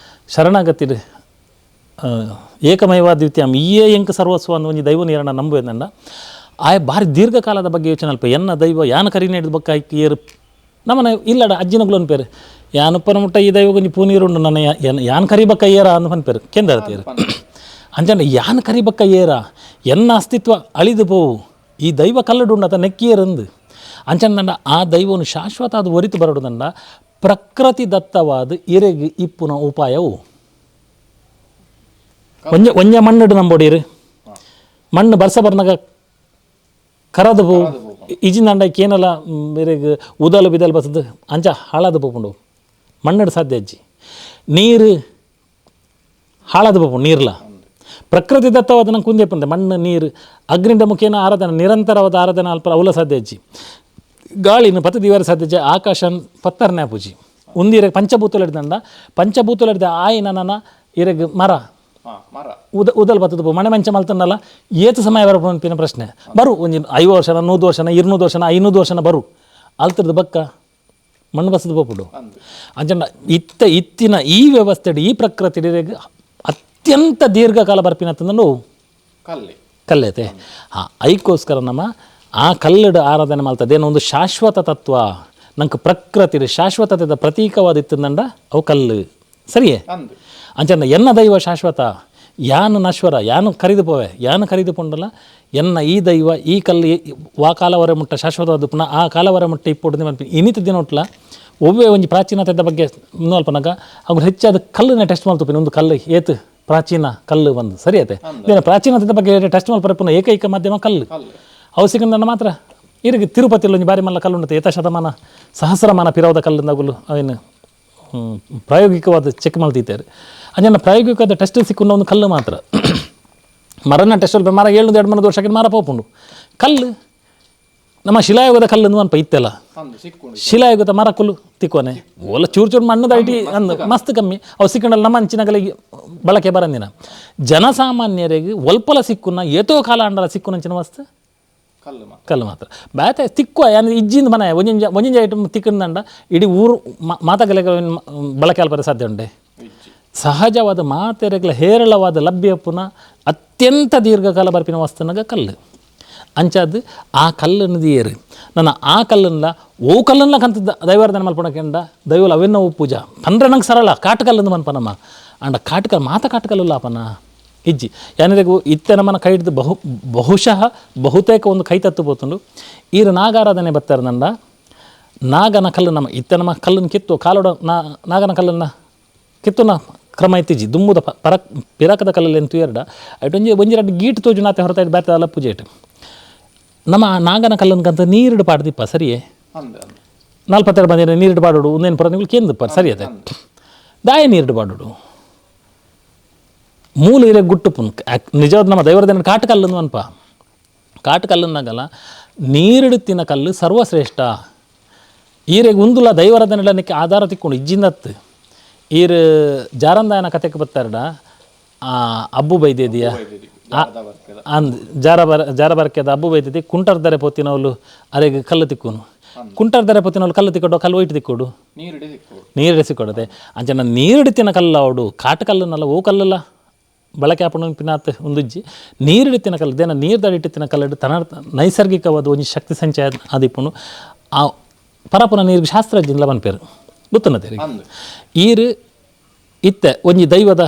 ಶರಣಾಗತಿ ಏಕಮೈವ ದ್ವಿತೀಯಂ ಈಯೇ ಎಂಕ ಸರ್ವಸ್ವ ಅನ್ನೋ ಒಂಜಿ ದೈವನ ಏರಣ ನಂಬುವೆಂದಂಡ ಆಯ ಭಾರಿ ದೀರ್ಘಕಾಲದ ಬಗ್ಗೆ ಯೋಚನೆ ಅಲ್ಪ ಎನ್ನ ದೈವ ಯಾನ ಕರಿನೇ ಹಿಡಿದು ಬಕ್ಕ ಏರು ನಮ್ಮನೆ ಇಲ್ಲಡ ಅಜ್ಜಿನಗುಲು ಅನ್ಪೇರು ಯಾನಪ್ಪನ ಮುಟ್ಟ ಈ ದೈವ ಕೊಂಚ ಪೂನೀರುಂಡು ನನ್ನ ಯಾನ್ ಕರಿಬಕ್ಕ ಏರ ಅಂದು ಪನ್ಪೇರು ಕೆಂದರತೀರು. ಅಂಚಂಡ ಯಾನ್ ಕರಿಬಕ್ಕ ಏರ ಎನ್ನ ಅಸ್ತಿತ್ವ ಅಳಿದು ಪೋವು ಈ ದೈವ ಕಲ್ಲಡುಂಡು ಅತ ನೆಕ್ಕಿಯರಂದು ಅಂಚಂದಂಡ ಆ ದೈವನು ಶಾಶ್ವತ ಅದು ಒರಿತು ಬರಡುದಂಡ ಪ್ರಕೃತಿ ದತ್ತವಾದ ಇರೆಗ್ ಇಪ್ಪುನ ಉಪಾಯವು ಒಂಜ ಒಂಜ ಮಣ್ಣು ನಂಬೋಡಿರು ಮಣ್ಣು ಬರ್ಸ ಬರ್ನಾಗ ಕರದು ಪೋ ಇಜಿಂದಂಡ ಕೇನಲ ಬೇರೆಗ್ ಉದಲು ಬಿದಲು ಬಸದು ಅಂಚ ಹಾಳಾದ ಪೋಪುಂಡು ಮಣ್ಣಡು ಸಾಧ್ಯ ಅಜ್ಜಿ. ನೀರು ಹಾಳಾದ ಪೋಪುಂಡು ನೀರ್ಲ ಪ್ರಕೃತಿ ದತ್ತವಾದ ನಂಗೆ ಕುಂದೆ ಪಂದೆ ಮಣ್ಣು ನೀರು ಅಗ್ನಿಂದ ಮುಖೇನ ಆರಾಧನೆ ನಿರಂತರವಾದ ಆರಾಧನೆ ಅಲ್ಪ ಅವಲ ಸಾಧ್ಯ ಅಜ್ಜಿ. ಗಾಳಿನ ಪತ್ತು ದಿವಾರ ಸಾಧ್ಯ ಆಕಾಶ ಪತ್ತರ್ನೆ ಪೂಜಿ ಉಂದಿರ ಪಂಚಭೂತಲೆಡ್ದಂಡ ಪಂಚಭೂತಲೆಡ್ದ ಆಯಿನ ನನ್ನ ಇರಗ್ ಮರ ಉದಲ್ ಬತ್ತದ ಮಣೆ ಮಂಚ ಮಲ್ತನ್ನಲ್ಲ ಏತು ಸಮಯ ಬರಪು ಪ್ರಶ್ನೆ ಬರು ಒಂಜಿ 50 ವರ್ಷನ 100 ವರ್ಷನ 200 ವರ್ಷನ 500 ವರ್ಷನ ಬರು ಅಲ್ತರದ ಬಕ್ಕ ಮಣ್ಣು ಬಸದ ಪೋಪುಡು. ಅಂಚಂಡ ಇತ್ತ ಇತ್ತಿನ ಈ ವ್ಯವಸ್ಥೆ ಈ ಪ್ರಕೃತಿ ಅತ್ಯಂತ ದೀರ್ಘಕಾಲ ಬರ್ಪಿನ ನೋವು ಕಲ್ಲೈತೆ. ಹಾಂ ಐಕ್ಕೋಸ್ಕರ ನಮ್ಮ ಆ ಕಲ್ಲಡು ಆರಾಧನೆ ಮಲ್ತದೇನೋ ಒಂದು ಶಾಶ್ವತ ತತ್ವ ನಂಗೆ ಪ್ರಕೃತಿ ಶಾಶ್ವತತೆದ ಪ್ರತೀಕವಾದ ಇತ್ತಂದಂಡ ಅವು ಕಲ್ಲು ಸರಿಯೇ. ಅಂಚಂಡ ಎನ್ನ ದೈವ ಶಾಶ್ವತ ಯಾನು ನಶ್ವರ ಯಾನು ಕರಿದು ಪೋವೆ ಯಾನು ಕರಿದು ಪೊಂಡಲ್ಲ ಎನ್ನ ಈ ದೈವ ಈ ಕಲ್ಲು ವಾ ಕಾಲವರೆ ಮುಟ್ಟ ಶಾಶ್ವತವಾದ ಪುನಃ ಆ ಕಾಲವರೆ ಮುಟ್ಟ ಇಪ್ಪೊಡ್ದು ಮನ್ಪಿ ಇನ್ನಿತ ದಿನೊಟ್ಲ ಒವ್ವೇ ಒಂಜಿ ಪ್ರಾಚೀನತೆದ ಬಗ್ಗೆ ಅಲ್ಪನಾಗ ಅವ್ರು ಹೆಚ್ಚಾದ ಕಲ್ಲನ್ನ ಟೆಸ್ಟ್ ಮಾಡ್ತಪ್ಪಿನ ಒಂದು ಕಲ್ಲು ಏತು ಪ್ರಾಚೀನ ಕಲ್ಲು ಬಂದು ಸರಿ ಆಯ್ತೆ. ಪ್ರಾಚೀನತೆ ಬಗ್ಗೆ ಟೆಸ್ಟ್ ಮಲ್ಪರಪ್ಪನ ಏಕೈಕ ಮಾಧ್ಯಮ ಕಲ್ಲು. ಅವು ಸಿಕ್ಕಂದ ಮಾತ್ರ ಇರಿಗೆ ತಿರುಪತಿಯಲ್ಲಿ ಒಂಜಿ ಬಾರಿ ಮಲ್ಲ ಕಲ್ಲು ಉಂಟು, ಏತ ಶತಮಾನ ಸಹಸ್ರಮಾನ ಪಿರವದ ಕಲ್ಲುಂದಾಗುಲು ಅವೇನು ಪ್ರಾಯೋಗಿಕವಾದ ಚೆಕ್ ಮಲ್ತಿದ್ದಾರೆ. ಅಂಜನ ಪ್ರಾಯೋಗಿಕವಾದ ಟೆಸ್ಟ್ ಸಿಕ್ಕುಂಡ ಒಂದು ಕಲ್ಲು ಮಾತ್ರ. ಮರನ ಟೆಸ್ಟ್ ಮರ 7-2 ಮರದ ವರ್ಷಕ್ಕೆ ಮರ ಪೋಪುಂಡು. ಕಲ್ಲು ನಮ್ಮ ಶಿಲಾಯುಗದ ಕಲ್ಲನ್ನು ಅನ್ಪ ಇತ್ತೆಲ್ಲ, ಶಿಲಾಯುಗದ ಮರ ಕುಲ್ಲು ತಿಕ್ಕೋನೆ ಓಲ ಚೂರು ಚೂರು ಮಣ್ಣದ IT ಅಂದು ಮಸ್ತ್ ಕಮ್ಮಿ. ಅವು ಸಿಕ್ಕಂಡಲ್ಲ ನಮ್ಮ ಅಂಚಿನಗಲಿಗೆ ಬಳಕೆ ಬರಂದಿನ ಜನಸಾಮಾನ್ಯರಿಗೆ ಒಲ್ಪಲ ಸಿಕ್ಕುನ ಏತೋ ಕಾಲ ಅಂಡಲ ಸಿಕ್ಕುನಂಚಿನ ವಸ್ತು ಕಲ್ಲು ಮಾತ್ರ. ಬೇತೆ ತಿಕ್ಕುವ ಯಾನ್ ಇಜ್ಜಿಂದ ಮನೆ ಒಂಜಿಂಜ ಒಂಜಿಂಜ ಐಟಮ್ ತಿಕ್ಕಂದಂಡ ಇಡೀ ಊರು ಮಾತಗಲೆಗೆ ಬಳಕೆ ಅಲ್ಪರೆ ಸಾಧ್ಯ ಉಂಟೆ. ಸಹಜವಾದ ಮಾತೆರೆಗಳ ಹೇರಳವಾದ ಲಭ್ಯಪುನ ಅತ್ಯಂತ ದೀರ್ಘಕಾಲ ಬರ್ಪಿನ ವಸ್ತುನಾಗ ಕಲ್ಲು. ಅಂಚಾದ ಆ ಕಲ್ಲನ್ನು ದಿಯೇರು ನನ್ನ ಆ ಕಲ್ಲನ್ನ ಓ ಕಲ್ಲನ್ನ ಕಂತ ದೈವಾರ್ಧನೆ ಮಲ್ಪಣಕೆಂಡ ದೈವಲ ಅವೆನ್ನ ಪೂಜಾ ಪಂದ್ರೆ ನಂಗೆ ಸರಳ ಕಾಟಕಲ್ಲಂದು ಮನ್ಪನಮ್ಮ. ಅಂಡ ಕಾಟಕಲ್ ಮಾತ ಕಾಟಕಲ್ಲಲ್ಲ ಅಪನ ಇಜ್ಜಿ ಯಾನಿದೆಗೂ ಇತ್ತೆ ನಮ್ಮನ ಕೈ ಹಿಡ್ದು ಬಹುಶಃ ಬಹುತೇಕ ಒಂದು ಕೈ ತತ್ತು ಪೋತುಂಡು. ಈರು ನಾಗಾರಾಧನೆ ಬತ್ತಾರೆ ನಂಡ ನಾಗನ ಕಲ್ಲು ನಮ್ಮ ಇತ್ತೆ ನಮ್ಮ ಕಲ್ಲನ್ನು ಕಿತ್ತು ಕಾಲೋಡ ನಾಗನ ಕಲ್ಲನ್ನು ಕಿತ್ತುನ ಕ್ರಮ ಇತ್ತಿಜಿ ದುಮ್ಮುದ ಪರ ಪಿರಕದ ಕಲ್ಲಲ್ಲಿ ಎಂತು ಎರಡ ಅಟೊಂಜಿ ಒಂಜಿ ಎರಡು ಗೀಟ್ ತೋಜು ನಾತೆ ಹೊರತಾಯ್ತು ಬ್ಯಾತ ಪೂಜೆ ಇಟ್ಟು ನಮ್ಮ ನಾಗನ ಕಲ್ಲನ್ಕಂತ ನೀರಿಡು ಪಾಡ್ದಿಪ್ಪ ಸರಿಯೇ. 42 ಬಂದಿರ ನೀರಿಡು ಪಾಡೋಡು ಒಂದೇನು ಪರ ನೀವು ಕೇಂದ್ರಪ್ಪ ಸರಿ ಅದೇ ದಾಯ ನೀರಿಡು ಪಾಡೋಡು ಮೂಲ ಇರೋ ಗುಟ್ಟು ಪುನ್ ನಿಜವಾದ ನಮ್ಮ ದೈವರದೇನ ಕಾಟಕಲ್ಲನ್ನು ಅನ್ಪ. ಕಾಟಕಲ್ಲನ್ನಾಗಲ್ಲ ನೀರಿಡುತ್ತಿನ ಕಲ್ಲು ಸರ್ವಶ್ರೇಷ್ಠ. ಈರೆಗೆ ಉಂದುಲ ದೈವರದನೆಲ್ಲನಕ್ಕೆ ಆಧಾರ ತಿಕ್ಕೊಂಡು ಇಜ್ಜಿಂದತ್ತು ಈರು ಜಾರಂದಾಯನ ಕತೆಗೆ ಬತ್ತಾರಡ ಆ ಅಬ್ಬು ಬೈದಿದೆಯಾ ಅಂದ್ ಜಾರಬರ್ಕೆದ ಅಬ್ಬು ಬೈದಿದ್ದೆ ಕುಂಟರ್ದರೆ ಪೋತಿನವಳು ಅರೆಗೆ ಕಲ್ಲು ತಿಕ್ಕುನು ಕುಂಟರ್ದರೆ ಪೋತಿನವಳು ಕಲ್ಲು ತಿಕ್ಕೊಡು ಕಲ್ಲು ಒಯ್ಟು ತಿಕ್ಕೊಡು ನೀರಿಡೆ ಸಿಕ್ಕೊಡದೆ ಅಂಚನ ನೀರಿಡ್ತಿನ ಕಲ್ಲು ಅವಡು ಕಾಟ ಕಲ್ಲನ್ನಲ್ಲ ಓ ಕಲ್ಲಲ್ಲ ಬಳಕೆ ಆಪಣ ಪಿನಾತ್ ಒಂದುಜ್ಜಿ ನೀರಿಡ್ತಿನ ಕಲ್ಲು ದೇನ ನೀರು ದಡಿಟ್ಟಿನ ಕಲ್ಲು ತನ ನೈಸರ್ಗಿಕವಾದ ಒಂಜಿ ಶಕ್ತಿ ಸಂಚಯ ಆದಿಪ್ಪುನು ಆ ಪರಪುನ ನೀರು ಶಾಸ್ತ್ರಜ್ಞ ಪನ್ಪೇರು ಗೊತ್ತನ್ನತೇರಿ. ಈರು ಇತ್ತೆ ಒಂಜಿ ದೈವದ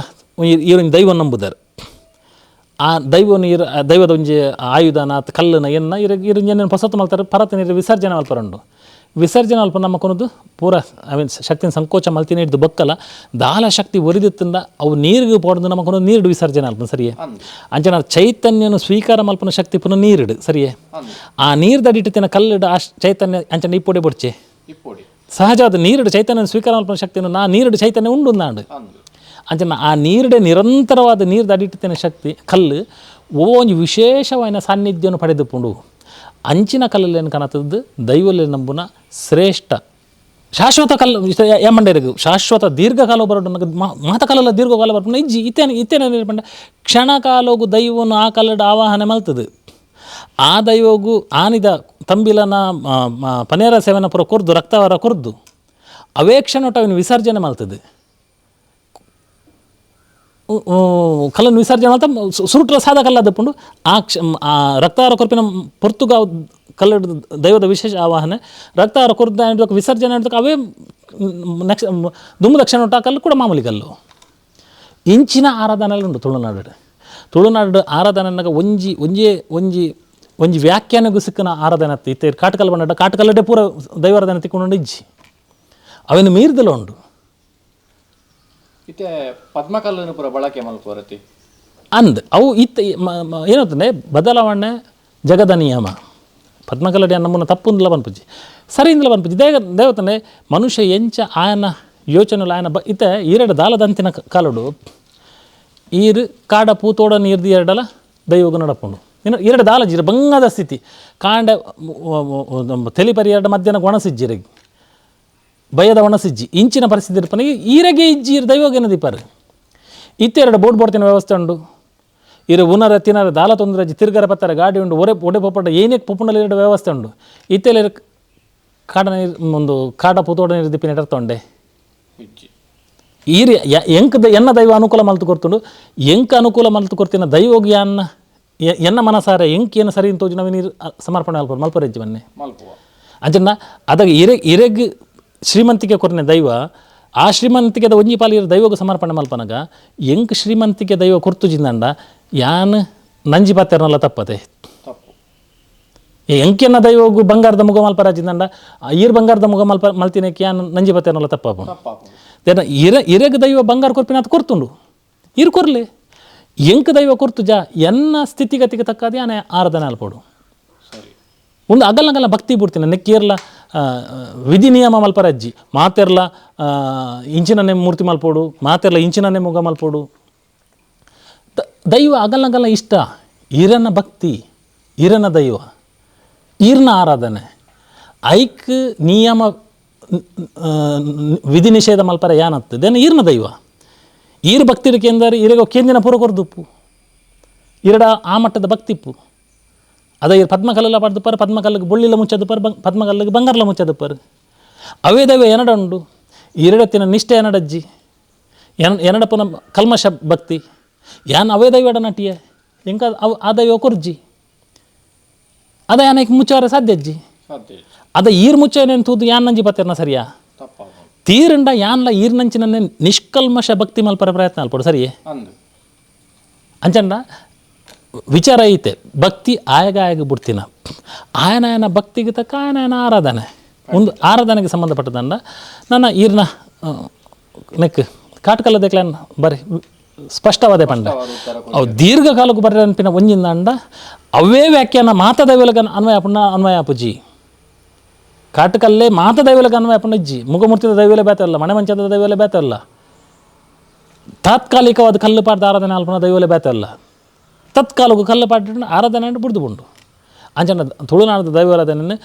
ಈರೊಂಜಿ ದೈವ ನಂಬುದಾರು ಆ ದೈವನ ಈರು ಆ ದೈವದ ಒಂಜಿ ಆಯುಧನ ಅತ್ ಕಲ್ಲನ ಎನ್ನ ಇರ ಇರು ಪಸತ್ತು ಮಲ್ತಾರೆ ಪರತ ನೀರು ವಿಸರ್ಜನೆ ಮಲ್ಪರಂಡು ವಿಸರ್ಜನೆ ಅಲ್ಪ ನಮ್ಮ ಕೊನದು ಪೂರ I mean ಶಕ್ತಿನ ಸಂಕೋಚ ಮಲ್ತಿನ ಹಿಡ್ದು ಬಕ್ಕಲ ದಾಲ ಶಕ್ತಿ ಒರಿದಿತ್ತಿಂದ ಅವು ನೀರಿಗೆ ಪೋಡ್ದು ನಮ್ಮ ಕೊನದು ನೀರು ವಿಸರ್ಜನೆ ಅಲ್ಪ ಸರಿಯೇ. ಅಂಚನ ಚೈತನ್ಯನು ಸ್ವೀಕಾರ ಮಲ್ಪನ ಶಕ್ತಿ ಪುನಃ ನೀರಿಡು ಸರಿಯೇ. ಆ ನೀರು ದಡಿಟ್ಟಿನ ಕಲ್ಲಿಡು ಆ ಚೈತನ್ಯ ಅಂಚನ ಇಪ್ಪೊಡೆ ಬೊಡ್ಚೆ ಸಹಜವಾದ ನೀರಿಡು ಚೈತನ್ಯ ಸ್ವೀಕಾರ ಮಲ್ಪನ ಶಕ್ತಿಯನ್ನು ನಾ ನೀರಿಡು ಚೈತನ್ಯ ಉಂಡು ನಾಡು ಅಂಚನ ಆ ನೀರಿಡೆ ನಿರಂತರವಾದ ನೀರು ದಡಿಟ್ಟಿನ ಶಕ್ತಿ ಕಲ್ಲು ಒಂಜಿ ವಿಶೇಷವಾದ ಸಾನ್ನಿಧ್ಯವನ್ನು ಪಡೆದುಕೊಂಡು ಅಂಚಿನ ಕಲ್ಲಲ್ಲೇನು ಕಾಣುತ್ತದ್ದು ದೈವಲ್ಲಿ ನಂಬುನ ಶ್ರೇಷ್ಠ ಶಾಶ್ವತ ಕಲ್ಲು ಏಮಂಡೇರಿಗು ಶಾಶ್ವತ ದೀರ್ಘಕಾಲ ಬರೋಡು ಮಾತ ಕಾಲಲ್ಲ ದೀರ್ಘಕಾಲ ಬರ್ಪುನ ಇಜ್ಜಿ ಇತ್ತೇನೆ ಇತ್ತೇನೆ ಪಂಡ ಕ್ಷಣಕಾಲೋಗು ದೈವನು ಆ ಕಲ್ಲಡ ಆವಾಹನೆ ಮಲ್ತದು ಆ ದೈವಗು ಆನಿದ ತಂಬಿಲನ ಪನೇರ ಸೇವನ ಪುರ ಕೊರ್ದು ರಕ್ತವರ ಕೊರ್ದು ಅವೇ ಕ್ಷಣೋಟ ಅವನು ವಿಸರ್ಜನೆ ಮಲ್ತದೆ ಕಲ್ಲನ್ನು ವಿಸರ್ಜನೆ ಅಂತ ಸುರುಟ್ರ ಸಾದ ಕಲ್ಲ ದಪ್ಪುಂಡು ಆ ಕ್ಷ ಆ ರಕ್ತಾರ ಕೊರ್ಪಿನ ಪೊರ್ತುಗಾ ಕಲ್ಲಡ ದೈವದ ವಿಶೇಷ ಆವಾಹನೆ ರಕ್ತಾರ ಕೊರ್ದ ವಿಸರ್ಜನೆ ಅವೇ ನೆಕ್ಸ್ಟ್ ದುಮ್ಮು ದಕ್ಷಿಣ ಕಲ್ಲು ಕೂಡ ಮಾಮೂಲಿ ಕಲ್ಲು. ಇಂಚಿನ ಆರಾಧನೆಲ್ಲ ಉಂಟು ತುಳುನಾಡು. ತುಳುನಾಡು ಆರಾಧನೆ ಒಂಜಿ ಒಂಜೇ ಒಂಜಿ ಒಂಜಿ ವ್ಯಾಖ್ಯಾನಗೂ ಸಿಕ್ಕನ ಆರಾಧನೆ ಅತ್ತ ಇತ್ತೆ ಕಾಟಕಲ್ ಬಂಡ ಕಾಟಕಲ್ಲಡೆ ಪೂರ ದೈವಾರಾಧನೆ ತಿಕ್ಕೊಂಡು ಇಜ್ಜಿ ಅವೇನು ಮೀರ್ದಲ ಉಂಟು. ಇತ್ತೆ ಪದ್ಮಕಲ್ಲನ್ನು ಪೂರ ಬಳಕೆ ಮಲ್ಪುವರತಿ ಅಂದ್ ಅವು ಇತ್ತ ಏನಂತಂದರೆ ಬದಲಾವಣೆ ಜಗದ ನಿಯಮ. ಪದ್ಮಕಲ್ಲಡಿ ನಮ್ಮನ್ನು ತಪ್ಪುಂದಲ ಬನ್ಪುಜಿ ಸರಿ ಇಂದಲ ಬನ್ಪುಜಿ ದೇವತಂದ್ರೆ ಮನುಷ್ಯ ಎಂಚ ಆಯನ ಯೋಚನೆ ಆಯನ ಬ ಇತ್ತೆ ಈರೆಡು ದಾಲದಂತಿನ ಕಾಲಡು ಈರು ಕಾಡ ಪೂತೋಡ ನೀರ್ದು ಎರಡಲ ದೈವಗು ನಡಪುಂಡು ಇನ್ನು ಎರಡು ದಾಲ ಜೀರ ಬಂಗದ ಸ್ಥಿತಿ ಕಾಂಡ ತೆಲಿಪರಿ ಎರಡು ಮಧ್ಯಾಹ್ನ ಒಣಸಿಜ್ಜಿರಿಗೆ ಭಯದ ಒಣಸಿಜ್ಜಿ ಇಂಚಿನ ಪರಿಸ್ಥಿತಿ ಇರ್ಪನಿಗೆ ಈರೆಗೆ ಇಜ್ಜಿ ಇರು ದೈವಗೇನ ದೀಪಾರು ಇತ್ತೆ ಎರಡು ಬೋರ್ಡ್ ಬೋಡ್ತಿನ ವ್ಯವಸ್ಥೆ ಉಂಡು ಇರು ಉನರ ತಿನರ ದಾಲ ತೊಂದರೆ ತಿರ್ಗರ ಪತ್ತರ ಗಾಡಿ ಉಂಡು ಒರೆ ಒಡೆ ಪೊಪ್ಪಟ ಏನೇ ಪೊಪ್ಪುಂಡಲ್ಲಿ ಎರಡು ವ್ಯವಸ್ಥೆ ಉಂಡು ಇತ್ತೆಲ್ಲ ಕಾಡ ನೀರು ಒಂದು ಕಾಡ ಪೂತೋಡ ನೀರು ದಿಪ್ಪಿನ ಇರ್ತೊಂಡೆ ಈರಿ ಎಂಕದ ಎನ್ನ ದೈವ ಅನುಕೂಲ ಮಲ್ತು ಕೊರ್ತುಂಡು ಎಂಕ ಅನುಕೂಲ ಮಲ್ತು ಕೊರ್ತಿನ ದೈವೋಗಿ ಅನ್ನ ಎನ್ನ ಮನಸಾರೆ ಎಂಕ್ ಏನು ಸರಿ ತೋಜು ನವ ನೀರು ಸಮರ್ಪಣೆ ಮಲ್ಪ ಮಲ್ಪರೆಜ್ಜಿ ಬನ್ನೆ ಅಂಚನ ಅದಾಗ ಇರೆ ಇರೆಗ್ ಶ್ರೀಮಂತಿಕೆ ಕೊರನೆ ದೈವ ಆ ಶ್ರೀಮಂತಿಕೆದ ಒಂಜಿ ಪಾಲಿ ದೈವಗ ಸಮರ್ಪಣೆ ಮಲ್ಪನಗ ಎಂಕ್ ಶ್ರೀಮಂತಿಕೆ ದೈವ ಕೊರ್ತು ಜಿಂದಂಡ ಯಾನ್ ನಂಜಿ ಪಾತೆರ್ನಲ್ಲ ತಪ್ಪತೆ ಎಂಕೆನ್ನ ದೈವಗು ಬಂಗಾರದ ಮುಗ ಮಲ್ಪರ ಜಿಂದಂಡ ಈರ್ ಬಂಗಾರದ ಮುಗ ಮಲ್ಪ ಮಲ್ತಿನಕ್ಕೆ ಯಾನ್ ನಂಜಿ ಪಾತೆರ್ನಲ್ಲ ತಪ್ಪ ಇರೆ ಇರೆಗ್ ದೈವ ಬಂಗಾರ ಕೊರ್ಪಿನ ಅದು ಕೊರ್ತುಂಡು ಈರ್ ಕೊರ್ಲೆ ಎಂಕ್ ದೈವ ಕೊರ್ತುಜ ಎನ್ನ ಸ್ಥಿತಿಗತಿಗೆ ತಕ್ಕದೆ ಯಾನೆ ಆರಾಧನೆ ಅಲ್ಪೋಡು. ಸರಿ. ಒಂದು ಅಗಲಗಲ ಭಕ್ತಿ ಬುಡ್ತಿನ ನೆಕ್ಕೇರ್ಲ ವಿಧಿ ನಿಯಮ ಮಲ್ಪರ ಅಜ್ಜಿ ಮಾತೆರ್ಲ ಇಂಚಿನನೆ ಮೂರ್ತಿ ಮಲ್ಪೋಡು, ಮಾತೆರ್ಲ ಇಂಚಿನನೆ ಮುಗ ಮಲ್ಪೋಡು. ದೈವ ಅಗಲಗಲ ಇಷ್ಟ ಈರನ ಭಕ್ತಿ, ಈರನ ದೈವ, ಈರ್ನ ಆರಾಧನೆ. ಐಕ್ ನಿಯಮ ವಿಧಿ ನಿಷೇಧ ಮಲ್ಪರ ಯಾನತ್ತು ದೇನ ಈರ್ನ ದೈವ ಈರ್ ಭಕ್ತಿರ ಕೇಂದ್ರ ಈರೆಗೋ ಕೇಂದಿನ ಪೂರ ಕೊರ್ದುಪ್ಪು ಈರಡ ಆ ಮಟ್ಟದ ಭಕ್ತಿಪ್ಪು. ಅದ ಈ ಪದ್ಮಕಲ್ಲೆಲ್ಲ ಪಡ್ದುಪ್ಪಾರು, ಪದ್ಮಕಲ್ಲಿಗೆ ಬೊಳ್ಳಿಲ ಮುಚ್ಚದುಪ್ಪಾರು, ಪದ್ಮಕಲ್ಲಿಗೆ ಬಂಗಾರಲ ಮುಚ್ಚದುಪ್ಪಾರು. ಅವೇ ದೈವ ಎನಡ ಉಂಡು ಈರಡತ್ತಿನ ನಿಷ್ಠೆ ಎನಡಜ್ಜಿ ಎನಡಪ್ಪನ ಕಲ್ಮಶ ಭಕ್ತಿ ಯಾನ್ ಅವೇ ದೈವಡ ನಟಿಯೆ ಎಂಕ ಅವ್ ಆ ದೈವ ಕೊರ್ಜಿ ಅದ ಯಾನಕ್ಕೆ ಮುಚ್ಚಾರ ಸಾಧ್ಯ ಅಜ್ಜಿ. ಸಾಧ್ಯ. ಅದ ಈರ್ ಮುಚ್ಚೇನೇನು ತೂದು ಯಾನ್ ನಂಜಿ ಪತ್ತೆರ್ನ ಸರಿಯಾ ತಪ್ಪಾಗ ತೀರಂಡ ಯಾನ್ಲ ಈರ್ನಂಚಿನನ್ನೇ ನಿಷ್ಕಲ್ಮಶ ಭಕ್ತಿ ಮಲ್ಪರ ಪ್ರಯತ್ನ ಅಲ್ಪಡು ಸರಿಯೇ ಅಂದು ಅಂಚಂಡ ವಿಚಾರ ಐತೆ ಭಕ್ತಿ ಆಯಗ ಆಯಗ ಬಿಡ್ತೀನ ಆಯನಾಯನ ಭಕ್ತಿಗೆ ತಕ್ಕ ಆಯನಾಯನ ಆರಾಧನೆ ಒಂದು ಆರಾಧನೆಗೆ ಸಂಬಂಧಪಟ್ಟದಂಡ ನನ್ನ ಈರ್ನ ನೆಕ್ ಕಾಟ್ಕಲ್ಲ ದೇಕ್ಲಾನ್ ಬರೀ ಸ್ಪಷ್ಟವಾದ ಪಂಡ ಅವು ದೀರ್ಘಕಾಲಕ್ಕೂ ಬರ್ರಿ ಅನ್ಪಿನ ಒಂಜಿಂದ ಅಂಡ ಅವೇ ವ್ಯಾಖ್ಯಾನ ಮಾತ ದೈವಲಗ ಅನ್ವಯ ಪುಣ್ಣ ಅನ್ವಯ ಅಪುಜಿ ಕಾಟಕಲ್ಲೇ ಮಾತ ದೈವಲಗ ಅನ್ವಯ ಪುಣ್ಣ ಇಜ್ಜಿ ಮುಗಮೂರ್ತಿದ ದೈವಲೆ ಬೇತಲ್ಲ ಮಣೆ ಮಂಚದ ದೈವಲೆ ಬೇತಲ್ಲ ತಾತ್ಕಾಲಿಕವಾದ ಕಲ್ಲು ಪಾಡ್ದ ಆರಾಧನೆ ಅಲ್ಪನ ದೈವಲೆ ಬೇತಲ್ಲ ತತ್ಕಾಲಕ್ಕೂ ಕಲ್ಲು ಪಾಡಿಟ್ಟು ಆರಾಧನೆ ಅಂಟು ಬುಡ್ದು ಬುಂಡು ಅಂಚನ ತುಳುನಾಡದ ದೈವಾರಾಧನೆ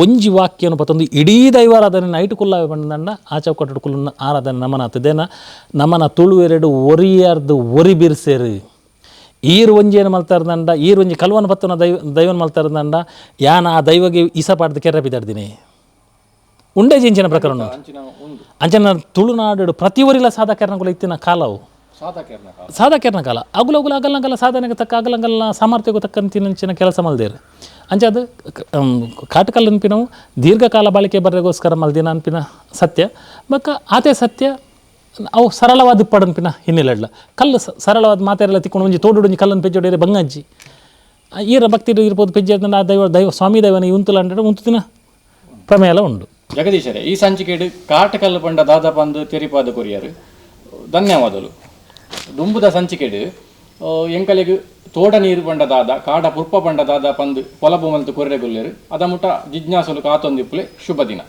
ಒಂಜಿ ವಾಕ್ಯನು ಪತ್ತೊಂದು ಇಡೀ ದೈವಾರಾಧನೆ ಐಟು ಕುಲ್ಲಾವೆ ಪಂಡಂಡ ಆ ಚೌಕಟ್ಟು ಕುಲ್ಲನ್ನ ಆರಾಧನೆ ನಮನ ಆತದೇನ ನಮನ ತುಳುವೆರಡು ಒರಿಯಾರ್ದು ಒರಿ ಬಿರ್ಸೇರು ಈರು ಒಂಜಿ ಏನು ಮಲ್ತಾರ್ದಂಡ ಈರು ಒಂಜಿ ಕಲ್ವನ ಪತ್ತನ ದೈವ ದೈವನ ಮಲ್ತಾರ್ದಂಡ ಯಾನ ಆ ದೈವಗೆ ಇಸ ಪಾಡ್ದು ಕೆರ್ರ ಬಿದ್ದಾಡ್ದಿನಿ ಉಂಡೆ ಜಿಂಚಿನ ಪ್ರಕರಣ ಅಂಚಿನ ಉಂಡು ಅಂಚನ ತುಳುನಾಡು ಪ್ರತಿ ಒರಿಲ ಸಾದಾ ಕೆರ್ನಕುಲ ಇತ್ತಿನ ಕಾಲವು ಸಾದಾ ಕೇರ್ನ ಕಾಲ ಸಾದಾ ಕೆರ್ನ ಕಾಲ ಅಗುಲ ಅಗುಲ ಅಗಲಂಗಲ ಸಾಧನೆಗೆ ತಕ್ಕ ಅಗಲಂಗಲ ಸಾಮರ್ಥ್ಯಕ್ಕೆ ತಕ್ಕಂತಿನಂಚಿನ ಕೆಲಸ ಮಲ್ದೇರು ಅಂಚ ಅದು ಕಾಟಕಲ್ ಅನ್ಪಿನವು ದೀರ್ಘಕಾಲ ಬಾಳಿಕೆ ಬರಗೋಸ್ಕರ ಮಲ್ದಿನ ಅನ್ಪಿನ ಸತ್ಯ ಬಕ್ಕ ಆತೆ ಸತ್ಯ ಅವು ಸರಳವಾದ ಪಡನ್ಪಿನ ಹಿನ್ನೆಲೆಡ್ಲ ಕಲ್ಲು ಸರಳವಾದ ಮಾತೆಲ್ಲ ತಿಕ್ಕೊಂಡು ಒಂಜಿ ತೋಡು ಒಂಜಿ ಕಲ್ಲನ್ನು ಪೆಜ್ಜೋಡಿರೆ ಬಂಗಜ್ಜಿ ಈರ ಭಕ್ತಿ ಇರ್ಬೋದು ಪೆಜ್ಜೆ ಆ ದೈವ ದೈವ ಸ್ವಾಮಿ ದೈವನ ಉಂತುಲ ಅಂದ್ರೆ ಉಂತು ದಿನ ಪ್ರಮೇಯ ಉಂಡು. ಜಗದೀಶರೇ, ಈ ಸಂಚಿಕೆಡು ಕಾಟಕಲ್ಲು ಪಂಡ ದಾದಾ ಪಂದು ತೆರಿಪಾದ ಕೊರಿಯರು ಧನ್ಯವಾದಲು. ದುಂಬುದ ಸಂಚಿಕೆಡು ಎಂಕಲೆಗ್ ತೋಡ ನೀರು ಪಂಡ ದಾದ ಕಾಡ ಪುರ್ಪ ಪಂಡ ದಾದ ಪಂದು ಪೊಲಬು ಮಲ್ತು ಕೊರ್ರೆಗುಲ್ಲೇರು ಅದ ಮುಟ ಜಿಜ್ಞಾಸುಲು ಕಾತೊಂದಿಪ್ಪುಲೆ. ಶುಭ ದಿನ.